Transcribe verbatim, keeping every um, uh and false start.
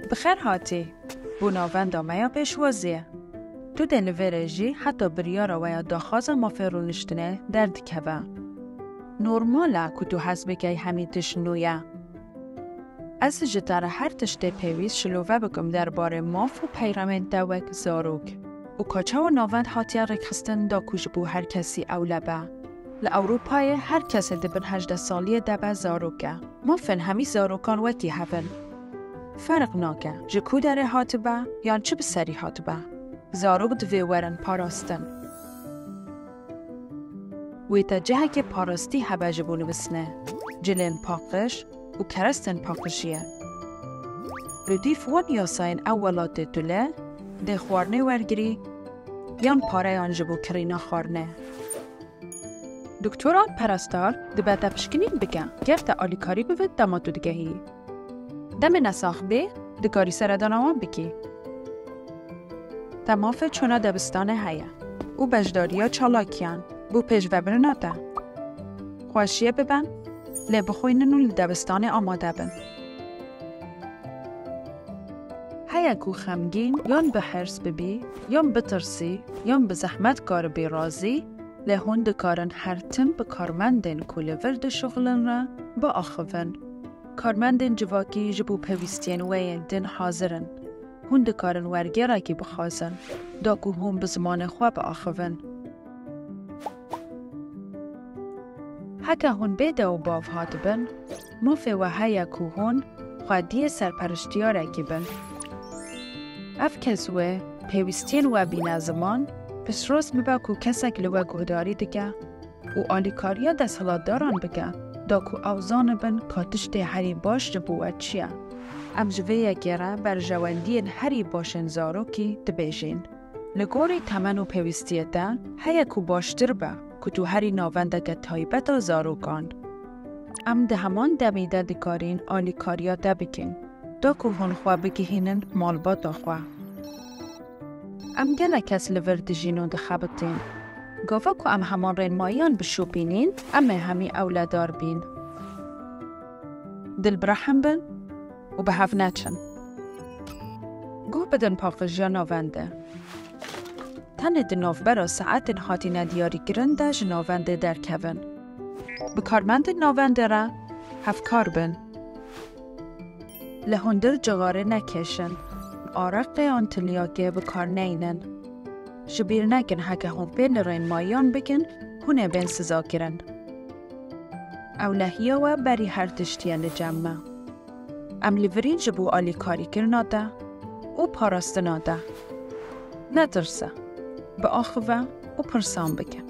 Bi xêr hatî. Bo navenda me ya pêşwaziyê. Tu dê li vêrê jî heta biryara we ya daxwaza mafê rûniştinê derdikeve. Normal e ku tu hez bikey hemî tişt nû ye. Ez ji te re her tiştê pêwîst şilove bikim derbarê maf û peyremên te wek zarok. Û ka çawa navend hatiye rêkxistin da ku ji bo her kesî ewle be. Li Ewropayê her kesê di bin hejdeh saliyê de be zarok e. Mafên hemî zarokan wekî hev in. Ferq nake ji ku derê hatibe yan çi bi serî hatibe. Zarok divê werin parastin. Wê te cihekê parastî hebe ji bo nivîsnê, cilên paqij û kerestên paqijiyê. Li dîf wan yasayên ew welatê tu lê dê xwarinê wergirî yan pareyan ji bo kirîna xwarinê. Doktoran perastar dibe te pişkinîn bike, ger te alîkarî bibe dema tu digehî. Demê nesax bê, dikarî seredana wan bikî. Te mafê çûna debistanê heye û beşdariya çalakiyan bo pêşvebirina te. Xweşiyê biben, lê bixwînin û li debistanê amade bin. Heye ku xemgîn yan bi hirs bibî, yan bitirsî, yan bi zehmet karibî razî, lê hûn dikarin her tim bi karmendên ku li vir dişuxulin re biaxivin. Karmendên civakî ji bo pêwîstiyên we yên din hazir in. Hûn dikarin wergêrekî bixwazin, da ku hûn bi zimanê xwe biaxivin. Heke hûn bê de û bav hatibin, mafê we heye ku hûn xwediyê serperiştiyarekî bin. Ev kes wê pêwîstiyên we bîne ziman, piştrast bibe ku kesek li we guhdarî dike û alîkariya desthilatdaran bike, da ku ew zanibin ka tiştê herî baş ji bo we çi ye. Em ji vê yekê re berjewendiyên herî başên zarokî dibêjin. Li gorî temen û pêwîstiyê te heye ku baştir be ku tu herî navendeke taybet a zarokan. Em di heman demî de dikarîn alîkariya te bikin, da ku hûn xwe bigihînin malbata xwe. Em gelek kes li vir dijîn û dixebitîn. Gava ku em heman rênmayiyan bişopînîn, em ê hemî ewledar bîn. Dilbirehim bin û bi hev neçin. Guh bidin paqijiya navendê. Tenê di navbera saetên hatine diyarîkirin de ji navendê derkevin. Bi karmendên navendê re hevkar bin. Li hundir cixarê nekêşin. Areqê an tilyakê bi kar neynin. Ji bîr nekin heke hûn pê li rênmayiyan bikin, hûn ê bên sizakirin. Ewlehiya we berî her tiştî ye li cem me. Em li virîn ji bo alîkarîkirina te û parastina te. Netirse, biaxive û pirsan bike.